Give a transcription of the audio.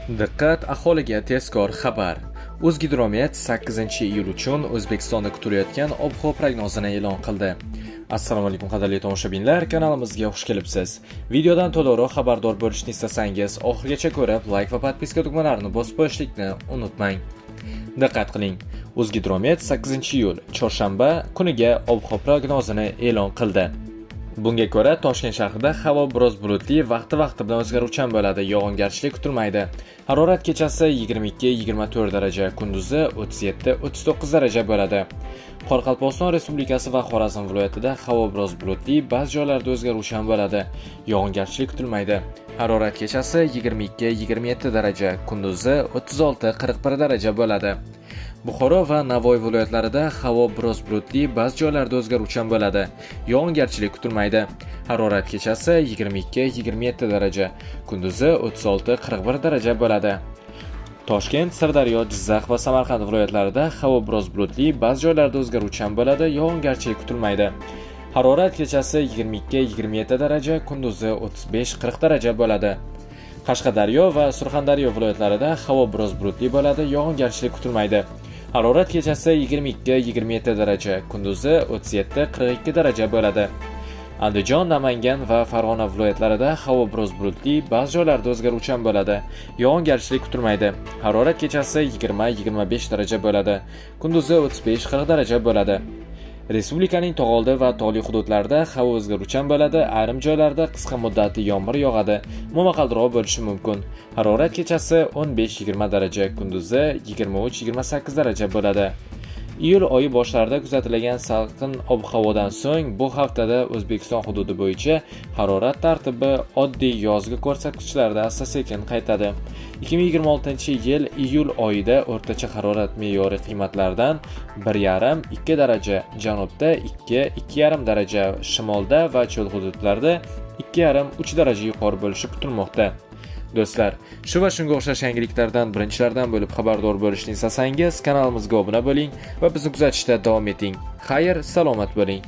Diqqat aholiga, tezkor xabar! O'zgidromet 8-iyul uchun O'zbekistonda kutilayotgan ob-havo prognozini e'lon qildi. Assalomu alaykum, qadrli tomoshabinlar, kanalimizga xush kelibsiz. Videodan to'liqroq xabardor bo'lishni istasangiz, oxirigacha ko'rib, like va подписка tugmalarini bosib qo'yishlikni unutmang. Diqqat qiling! O'zgidromet 8-iyul, chorshanba kuniga ob-havo prognozini e'lon qildi. Bunga ko'ra, Toshkent shahrida havo biroz bulutli, vaqti-vaqti bilan o'zgaruvchan bo'ladi, yog'ingarchilik kutilmaydi. Harorat kechasi 22-24 daraja, kunduzi 37-39 daraja bo'ladi. Qoraqalpog'iston Respublikasi va Xorazm viloyatida havo biroz bulutli, ba'zi joylarda o'zgaruvchan bo'ladi. Yog'ingarchilik kutilmaydi. Harorat kechasi 22-27 daraja, kunduzi 36-41 daraja bo'ladi. Buxoro va Navoiy viloyatlarida havo biroz bulutli, ba'zi joylarda o'zgaruvchan bo'ladi. Yog'ingarchilik kutilmaydi. Harorat kechasi 22-27 daraja, kunduzi 36-41 daraja bo'ladi. Toshkent, Sirdaryo, Jizzax va Samarqand viloyatlarida havo biroz bulutli, ba'zi joylarda o'zgaruvchan bo'ladi, yog'ingarchilik kutilmaydi. Harorat kechasi 22-27 daraja, kunduzi 35-40 daraja bo'ladi. Qashqadaryo va Surxondaryo viloyatlarida havo biroz bulutli bo'ladi, yog'ingarchilik kutilmaydi. Harorat kechasi 22-27 daraja, kunduzi 37-42 daraja bo'ladi. Andijon, Namangan va Farg'ona viloyatlarida havo biroz bulutli, ba'zi joylarda o'zgaruvchan bo'ladi. Yog'ingarchilik kutilmaydi. Harorat kechasi 20-25 daraja bo'ladi. Kunduzi 35-40 daraja bo'ladi. Respublikaning tog'oldi va tog'li hududlarida havo o'zgaruvchan bo'ladi, ayrim joylarda qisqa muddatli yomg'ir yog'adi, momaqaldiroq bo'lishi mumkin. Harorat kechasi 15-20 daraja, kunduzi 23-28 daraja bo'ladi. Iyul oyi boshlarida kuzatilgan salqin ob-havodan so'ng bu haftada O'zbekiston hududi bo'yicha harorat tartibi oddiy yozgi ko'rsatkichlarda asta-sekin qaytadi. 2026-yil iyul oyida o'rtacha harorat me'yoriy qiymatlardan 1,5-2 daraja janubda, 2-2,5 daraja shimolda va cho'l hududlarda 2,5-3 daraja yuqori bo'lishi kutilmoqda. Do'stlar, shu va shunga o'xshash yangiliklardan birinchilardan bo'lib xabardor bo'lishni istasangiz, kanalimizga obuna bo'ling va bizni kuzatishda davom eting. Xayr, salomat bo'ling.